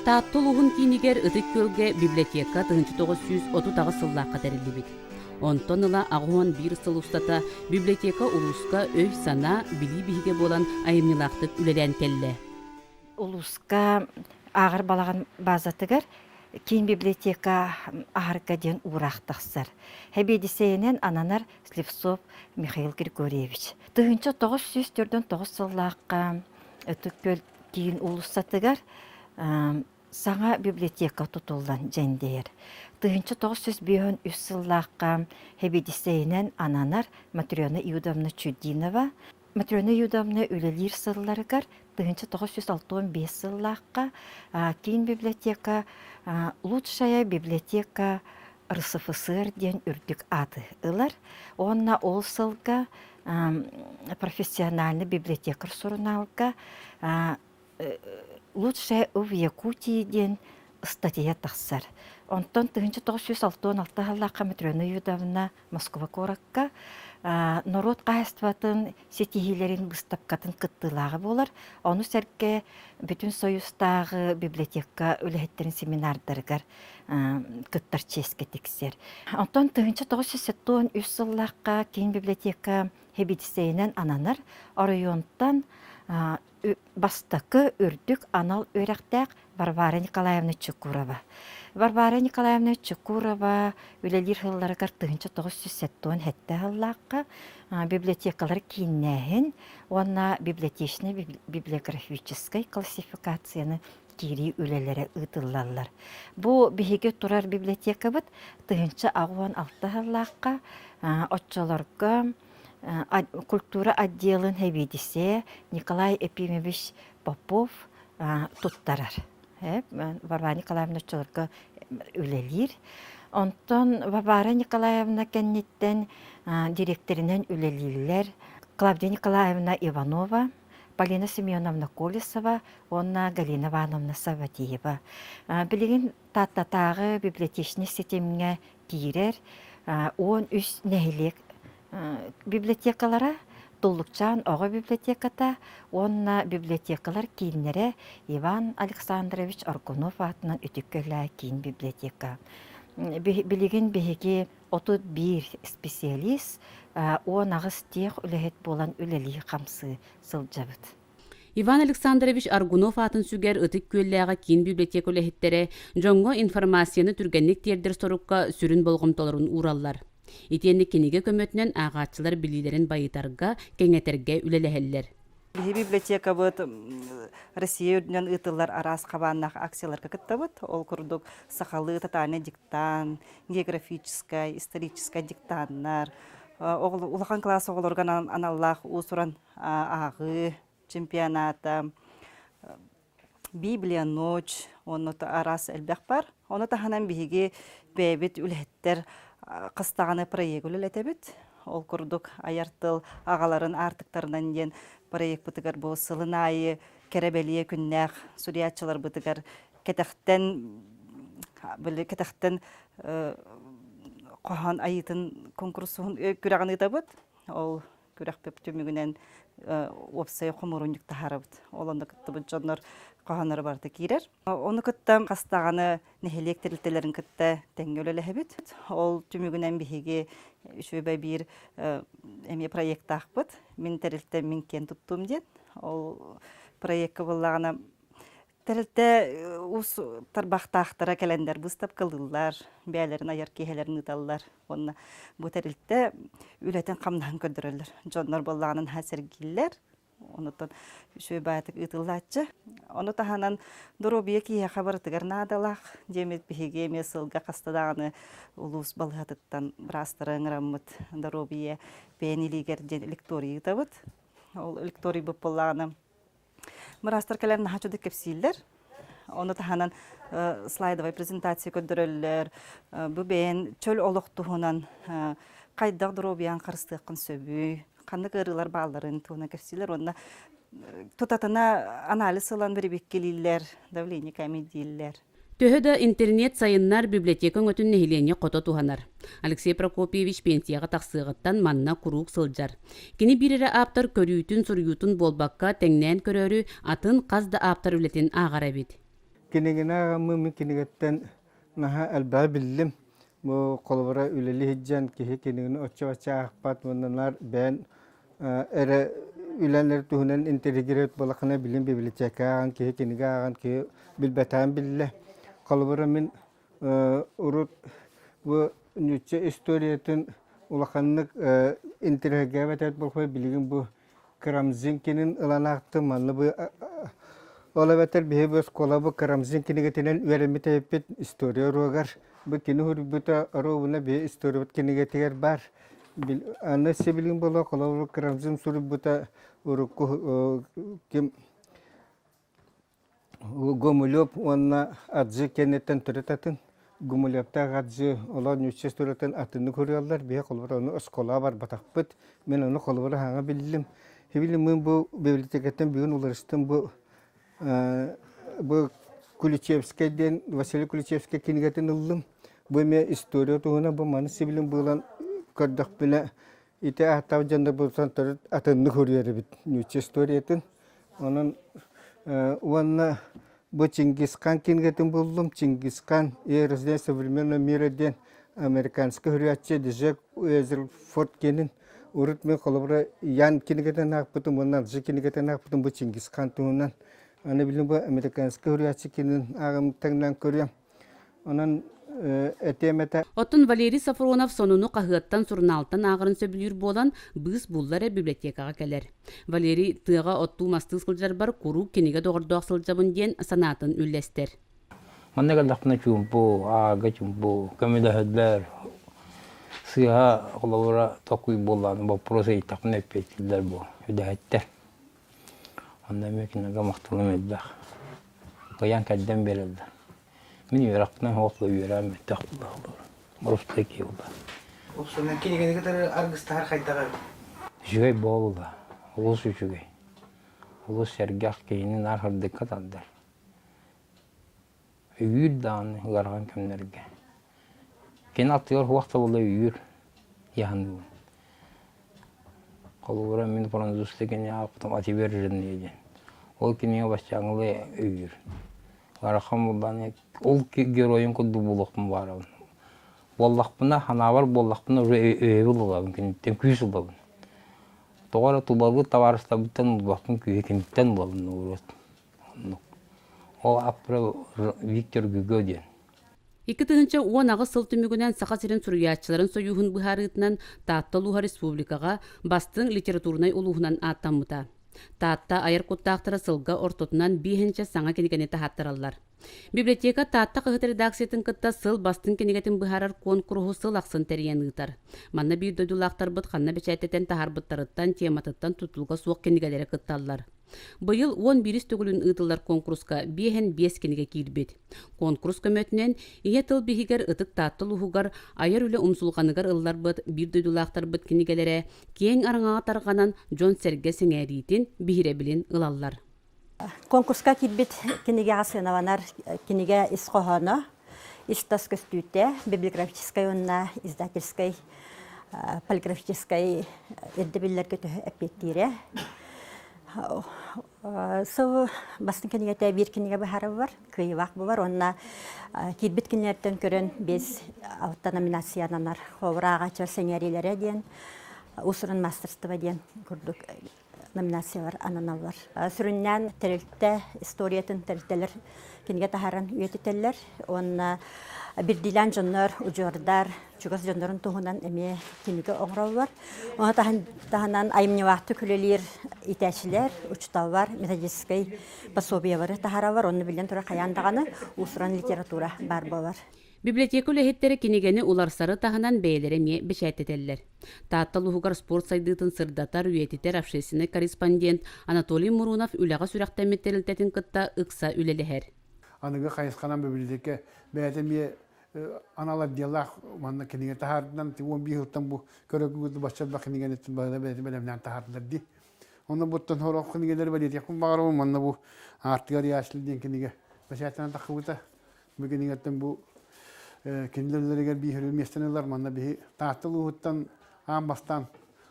Таатта улууһун киинигэр Ытык Күөлгэ библиотека 1938 сыллаахха тэриллибит. Онтон ыла 81 сыл устата библиотека улууска өй-санаа, билии биһигэ буолан айымньылаахтык үлэлээн кэллэ. Улууска ааҕар балаҕан базатыгар киин библиотека аһарга диэн уураах тахсар. Сэбиэдиссэйинэн ананар Слепцов Михаил Григорьевич. 1949 сыллаахха Ытык Күөл киин уулуссатыгар саҥа библиотека тутуллан дьэндэйэр. 1953 сыллаахха сэбиэдиссэйинэн ананар Матрена Иудовна Чудинова. Матрена Иудовна үлэлиир сылларыгар 1965 сыллаахха киин библиотека «Лучшая библиотека РСФСР» диэн үрдүк ааты ылар. Уонна ол сылга профессиональный библиотекарь сурунаалга «Лучшая в Якутии» диэн ыстатыйа тахсар. Онтон 1966 сыллаахха Матрена Юдовна Москва куоракка норуот хаһаайыстыбатын ситиһиилэрин быыстапкатын кыттыылааҕа буолар. Ону сэргэ Бүтүн Союзтааҕы библиотека үлэһиттэрин семинардарыгар кыттар чиэскэ тиксэр. Онтон 1973 сыллаахха киин библиотека сэбиэдиссэйинэн ананар оройуонтан бастакы үрдүк анал үөрэхтээх Варвара Николаевна Чекурова. Варвара Николаевна Чекурова үлэлиир сылларыгар 1977 сыллаахха библиотекалар кииннээһин уонна библиотечнай библиографическай классификацияны киирии үлэлэрэ ыытыллаллар. Бу биһиги турар библиотекабыт 1086 сыллаахха оччолорго культура отделын сэбиэдиссэйэ Николай Епимович Попов туттарар. Варвара Николаевна оччолорго үлэлиир. Онтон Варвара Николаевна кэнниттэн дириэктэринэн үлэлииллэр Клавдия Николаевна Иванова, Полина Семеновна Колесова уонна Галина Ивановна Савватиева. Билигин Тааттатааҕы библиотечнай ситимҥэ киирэр 13 нэһилиэк библиотекалара Туллукчаан оҕо библиотеката уонна библиотекалар кииннэрэ Иван Александрович Аргунов аатынан Үтүккөлөө киин библиотека. Билигин биһиги 31 специалист, 18 тех үлэһит буолан үлэлии-хамсыы сылдьабыт. Иван Александрович Аргунов аатын сүгэр Ытык Күөллээҕи киин библиотека үлэһиттэрэ дьоҥҥо информацияны түргэнник тиэрдэр сорукка сүрүн болҕомтолорун уураллар. Итиэннэ кинигэ көмөтүнэн ааҕааччылар билиилэрин байытарга, кэҥэтэргэ үлэлэһэллэр. Биһи библиотекабыт Россия үрдүнэн ыытыллар араас хабааннаах акцияларга кыттабыт. Ол курдук сахалыы тотальный диктант, географическай, историческай диктаннар, улахан кылаас оҕолоругар аналлаах уус-уран ааҕыы чемпионата, Библия ночь уонна араас элбэх бар. Ону таһынан биһиги бэйэбит үлэһиттэр хастаҕаны проект үлэлэтэбит. Ол курдук айар тыл аҕаларын аартыктарынан диэн проекпытыгар бу сылын аайы кэрэ-бэлиэ күннээх суруйааччыларбытыгар кэтэхтэн били кэтэхтэн хоһоон айыытын конкурсуһун күрэҕин ыытабыт. Ол күрэхпит түмүгүнэн уопсай хомуурунньук таһаарабыт. Ол онно кыттыбыт дьоннор хоһоонноро барыта киирэр. Ону кытта хас даҕаны нэһилиэк тэрилтэлэрин кытта тэҥҥэ үлэлэһэбит. Ол түмүгүнэн биһиги үчүгэй биир эмиэ проектаахпыт. Мин тэрилтэм мин киэн туттуум диэн. Ол проекка буоллаҕына Тэрилтэ уус тарбахтаахтара кэлэннэр быыстапкалыыллар, бэйэлэрин айар киэһэлэрин ыыталлар уонна бу тэрилтэ үлэтин-хамнаһын көрдөрөллөр. Дьоннор буоллаҕына наһаа сэргииллэр, онуттан үчүгэй баайытык ыытыллааччы. Ону таһынан доруобуйа киһиэхэ барытыгар наадалаах диэммит биһиги эмиэ сылга хаста даҕаны улуус балыыһатыттан быраастары ыҥыраммыт доруобуйа бэйэн илиигэр диэн лекторий ыытабыт. Ол лекторийбыт буоллаҕына Быраастар кэлэн наһаа чудо кэпсииллэр. Ону таһынан слайдовай презентация көрдөрөллөр. Бу бэйэн чөл олох туһунан хайдах доруобуйаҕын харыстыаххын сөбүй, ханнык ыарыылар баалларын туһунан кэпсииллэр уонна тутатына анализ ылан бирибиккилииллэр, давление кээмэйдииллэр. Төһө да интернет сайыннар библиотека өҥөтүн нэһилиэнньэ хото туһанар. Алексей Прокопьевич пенсияҕа тахсыаҕыттан манна куруук сылдьар. Кини биир эрэ ааптар көрүүтүн, суруйуутун буолбакка, тэҥнээн көрөөрү атын хас да ааптар үлэтин ааҕар эбит. Кинигэни ааҕаммын мин кинигэттэн наһаа элбэҕи биллим. Бу холобура үлэлии сылдьан киһи кинигэни оччо-бачча аахпат уонна наар бэйэн эрэ үлэн эрэ туһунан интеллигент буоллаххына билин библиотека ааҕан киһи кинигэ ааҕан киһи билбэтэҕин биллэ. Холобура мин урут бу нуучча историятын улаханнык интэриэһиргээбэт эбит буоллахпына билигин бу Карамзин кинин ылан аахтым манна бу ол эбэтэр биһи бу оскуола бу Карамзин кинигэтинэн үөрэммит эбиппит история уруогар бу кини суруйбута оруобуна биһи историябыт кинигэтигэр баар аны сибилигин буолуо холобур Карамзин суруйбута урукку ким Гумилев уонна Адзы кэнниттэн төрүт атын. Гумилевтаах Адзы олор нуучча историятын атыннык суруйаллар. Биһи холобур ону оскуолаҕа барбатахпыт. Мин ону холобура хаҥа биллим. Хибили мин бу библиотекаттан бүгүн уларыстым бу бу Куличевскай диэн Василий Куличевскай кинигэтин ыллым. Бу эмиэ история туһунан бу маны сибилин быылан көрдөхпүнэ ити ааттаах дьоннор булсан төрүт атыннык суруйар эбит нуучча историятын. Онон уонна бу Чингисхан кинигэтин буллум. Чингисхан и рождение современного мира диэн американскай суруйааччы Джек Уэзерфорд киэнин урут мин холобура Ян кинигэтин аахпытым уонна Алжи кинигэтин аахпытым бу Чингисхан туһунан. Аны билим бу американскай суруйааччы кинин ааҕым таҥнан көрүөм. Онон этиэм этэ. Оттон Валерий Софронов сонуну хаһыаттан, сурунаалтан ааҕарын сөбүлүүр буолан, быыс булла эрэ библиотекаҕа кэлэр. Валерий тыаҕа оттуу-мастыы сылдьарбар куруук кинигэ доҕордоох сылдьабын диэн санаатын үллэстэр. Манна кэллэхпинэ чуумпу, ааҕарга чуумпу, көмөлөһөллөр. Сыыһа холобура токуй буоллаҕына боппуруос ыйыттахпына эппиэттииллэр буо, үлэһиттэр. Онно эмиэ кинилэргэ махталым элбэх. Кыайан кэрдэн биэрэллэр. Мин үөрэхпинэн суох да үөрэҕим мөлтөх буолла. Боростуой киһи буолла. Упсанан кинигэни кытары аргыстаһар хайдаҕый? Үчүгэй буолла. Олус үчүгэй. Олус сэргэх киһини наар сырдыкка тардар. Өйүүр даҕаны ыарахан кэмнэргэ. Кини аттыгар суох да буолла өйүүр дьаһаныыбын. Холобура мин французскай кинигэ аахпытым «Отверженные» диэн. Ол кинигэ баччааҥҥылыы өйүүр. Ыарахан буоллаҕына ол геройун курдук буолуохпун баҕарабын. Буоллахпына, санаабар буоллахпына уже өйөбүл ылабын, киниттэн күүс ылабын. Тоҕо эрэ тулалыыр табаарыстарбыттан ылбаппын күүһү киниттэн ылабын наоборот. Оннук. Ол аппыра Виктор Гюго диэн. 2018 сыл түмүгүнэн Саха сирин суруйааччыларын сойууһун быһаарыытынан Таатта улууһа республикаҕа бастыҥ литературнай улууһунан ааттаммыта. Таатта айар куттаахтара сылга ортотунан биэһинчэ саҥа кинигэни таһааттараллар. Библиотека Таатта хаһыат редакциятын кытта сыл бастыҥ кинигэтин быһаарар куонкуруһу сыл ахсын тэрийэн ыытар. Манна биир дойдулаахтарбыт ханна бэчээттэтэн таһаарбыттарыттан, тематыттан тутулуга суох кинигэлэри кытталлар. Быйыл 11 төгүлүн ыытыллар куонкуруска 55 кинигэ киирбит. Куонкурус көмөтүнэн Ийэ тыл биһигэр Ытык Таатта улууһугар айар үлэ умсулҕаныгар ылларбыт биир дойдулаахтарбыт кинигэлэрэ киэҥ араҥаҕа тарҕанан дьон-сэргэ сэҥээриитин, биһирэбилин ылаллар. Конкурска киирбит кинигэҕэ сыаналанар кинигэ ис хоһооно, ис-тас көстүүтэ, библиографическай уонна издательскай, полиграфическай ирдэбиллэргэ төһө эппиэттиирэ. Сыл бастыҥ кинигэтэ биир кинигэ быһаарыллар, кыайыылаах буолар уонна киирбит кинилэртэн көрөн биэс алта номинацияланар. Холобур, ааҕааччылар сэҥээриилэрэ диэн, уус-уран маастарыстыба диэн курдук номинациялар ананаллар. Сүрүннээн тэрилтэ историятын тэрилтэлэр кинигэ таһааран үйэтитэллэр уонна бирдиилээн дьоннор, удьуордар, чугас дьоннорун туһунан эмиэ кинигэ оҥороллор. Ону таһынан айымньылаахтык үлэлиир иитээччилэр, учууталлар методическай пособиелары таһаараллар. Онно биллэн турар хайаан даҕаны уус-уран литература баар буолар. Библиотека үлэһиттэрэ кинигэни уларсары таһынан бэйэлэрэ эмиэ бэчээттэтэллэр. Таатта улууһугар спорт сайдыытын сырдатар, үйэтитэр общественнай корреспондент Анатолий Мурунов үлэҕэ сүрэхтэммит тэрилтэтин кытта ыкса үлэлэһэр. Аныгы хайысханан библиотека бэйэтэ эмиэ анал отделлаах манна кинигэ таһаардынан 11 сылтан бу көрөгүгүт бачча элбэх кинигэни бэйэтэ бэлэмнээн таһаардылар дии. Онно буттан сорох кинигэлэри бэлиэтиэхпин баҕарабын. Манна бу Аартыгар Яшли диэн кинигэ бэчээттэнэн тахсыбыта. Бу кинигэттэн бу кинилэр биир миэстэни ылар. Манна биһи Таатта улууһуттан аан бастаан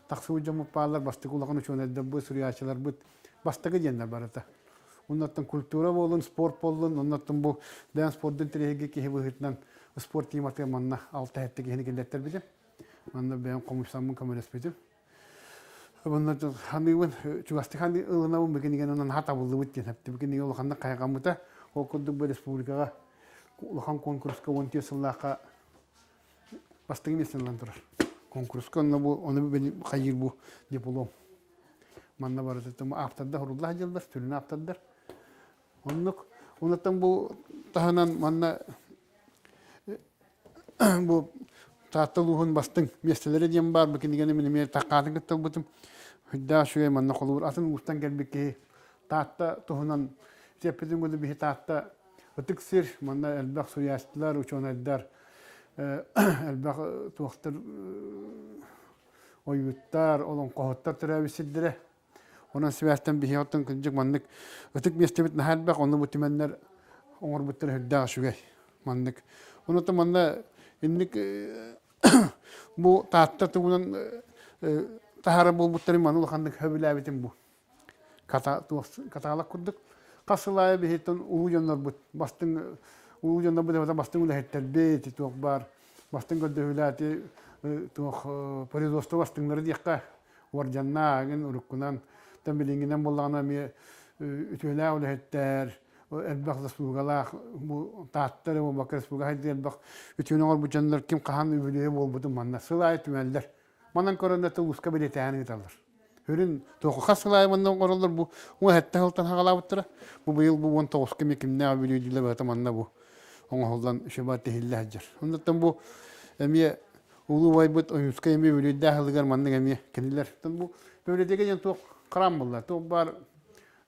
тахсыбыт дьоммут бааллар. Бастакы улахан учуонайдарбыт, суруйааччыларбыт бастакы диэннэр барыта. Оннуттан культура буоллун, спорт буоллун, оннуттан бу бэйэм спордун тириһиги киһи быһыытынан спорт тематыгар манна алта-сэттэ киһини киллэртэрбитим. Манна бэйэм хомуйсаммын көмөлөспүтүм. Манна ханыыбын чугастык ылынабын бу кинигэни онон наһаа табыллыбыт диэн эптим. Бу кинигэ улаханнык хайҕаммыта. Ол курдук бу республикаҕа улахан конкурска 14 сыллаахха бастакы миэстэни ылан турар. Конкурска онно бу ону хайыыр бу диплом. Манна барыта ааптардар хоруллаах дьыллар, сүрүн ааптардар. Оннук онуттан бу таһынан манна бу Таатта улууһун бастыҥ миэстэлэрэ диэн баар бу кинигэни мин эмиэ такаатын кытта ылбытым. Үрдээх үчүгэй манна холобур атын улуустан кэлбит киһи Таатта туһунан сиэппитин курдук биһи Таатта ытык сир, манна элбэх суруйааччылар, учуонайдар, элбэх туохтар ойууттар, олоҥхоһуттар төрөөбүт сирдэрэ. Онон сибээстэн биһиги оттон кырдьык маннык ытык миэстэбит наһаа элбэх, онно бу түмэннэр оҥорбуттара сүрдээх үчүгэй маннык. Онон манна инник бу Таатта тугунан таһара буолбуттарын маны улаханнык сөбүлээбитим бу. Каталог курдук. Хас сыл аайы биһиттэн улуу дьоннорбут бастыҥ улуу дьоннорбут эбэтэр бастыҥ үлэһиттэрбит туох баар бастыҥ көрдөһүүлээти туох производство бастыҥнары диэххэ уордьаннаах эҥин уруккунан тэн билиҥҥинэн буоллаҕына эмиэ үтүөлээх үлэһиттэр элбэх заслугалаах бу Таатта эрэ буолбакка республика хайдыы элбэх үтүөнү оҥорбут дьоннор ким хаһан үбүлүөйэ буолбутун манна сыл аайы түмэллэр манан көрөн да улууска бэлиэтээн ыыталлар Сүрүн туох хас сыл аайы манна оҥороллор бу 17 сылтан хаҕалаабыттара. Бу быйыл бу 19 кэми кимнээх бүлүүдүлэ барыта манна бу оҥоһуллан үчүгэй тиһиллэ сылдьар. Оннуттан бу эмиэ улуу убайбыт Ойуунскай эмиэ бүлүүдээх сылыгар маннык эмиэ кинилэр. Бу библиотека диэн туох храм буолла. Туох баар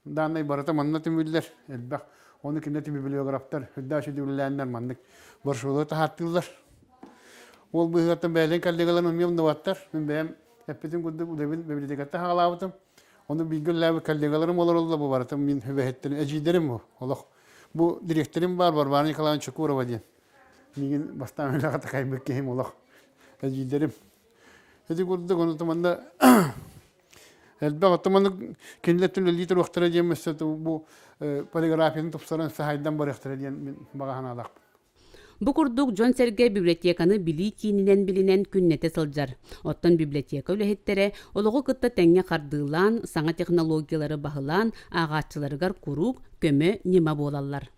дааннай барыта манна түмүллэр элбэх. Ону кинилэр библиографтар үрдээх үчүгэй маннык брошюралары таһааттыыллар. Ол быыһыгар бэйэлэрин коллегаларым эмиэ умнубаттар. Мин бэйэм Эппитим курдук үлэбин библиотекаттан хаалаабытым. Ону бииргэ үлэлээбит коллегаларым олороллор бу барытым мин сүбэһиттэрим, эдьиийдэрим бу олох. Бу дириэктэрим баар Варвара Николаевна Чекурова диэн. Миигин бастаан үлэҕэ такайбыт киһим олох эдьиийдэрим. Ити курдук ону манна элбэх оттон маннык кинилэр үлэлии туруохтара диэн өссө бу полиграфияны тупсаран сахайдан барыахтара диэн мин баҕа санаалаахпын. Бу курдук дьон-сэргэ библиотеканы билии киининэн билинэн күннэтэ сылдьар. Оттон библиотека үлэһиттэрэ олоҕу кытта тэҥҥэ хардыылаан, саҥа технологиялары баһылаан, ааҕааччыларыгар куруук көмө, ньыма буолаллар.